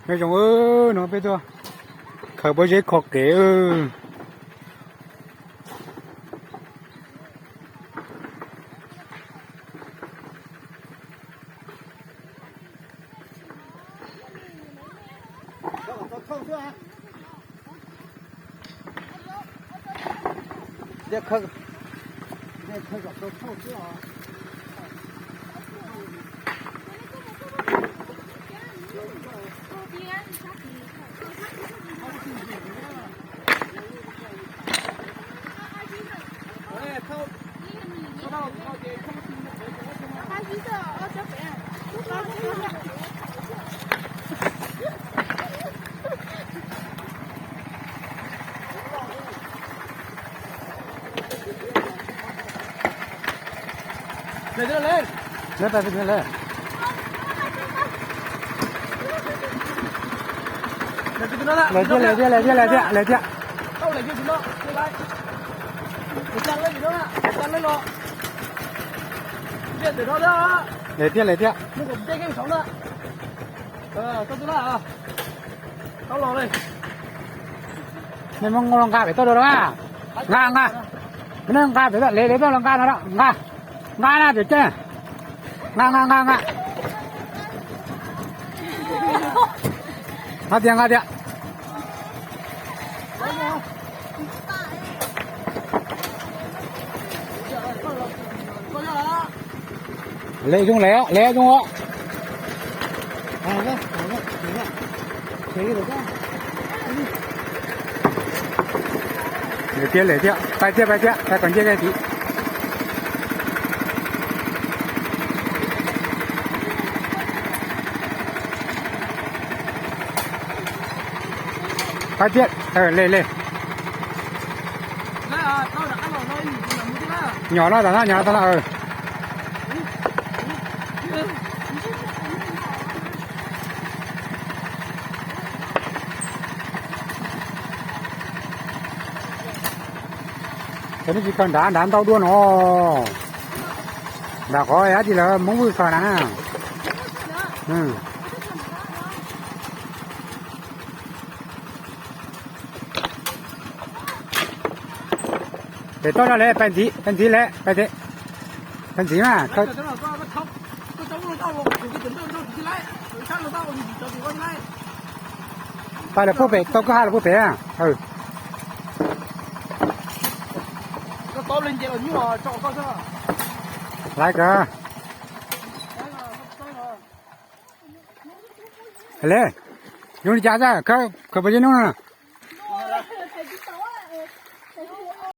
Nyob zoo, no peb tuaj khaws pob zeb kho kev. Lawv thiaj, lawv thiaj, lawv thiaj, lawv thiaj, lawv thiaj. Lawv thiaj, lawv thiaj. Nej muab nqa pem toj dua na. Nqa, nqa. Nej nqa pem toj, lawv, lawv tuaj los nqa no, nqa. Nqa na, pem toj. Nqa, nqa, nqa, nqa. Nqa tiag, nqa tiag. Lem zoo, lem, lem zoo os. Lem tiag, lem tiag, pais tiag, pais tiag, pais kom nce kiag tid. Pais tiag, lem, lem. Nyom no, tam no, nyom no, tam no. Cov nej tsis khaws nrad, nrad ntau dua no. Nram qhov dab tsi lawm, Hmoob Vwj khaws na. Pem toj no le, pais ntxiv, pais ntxiv le, pais ntxiv mas. Pais lawm puag pem, tau kwj ha lawm puag pem. Laiv kawg. Le, zoo li cas, khaws pov zeb nub no.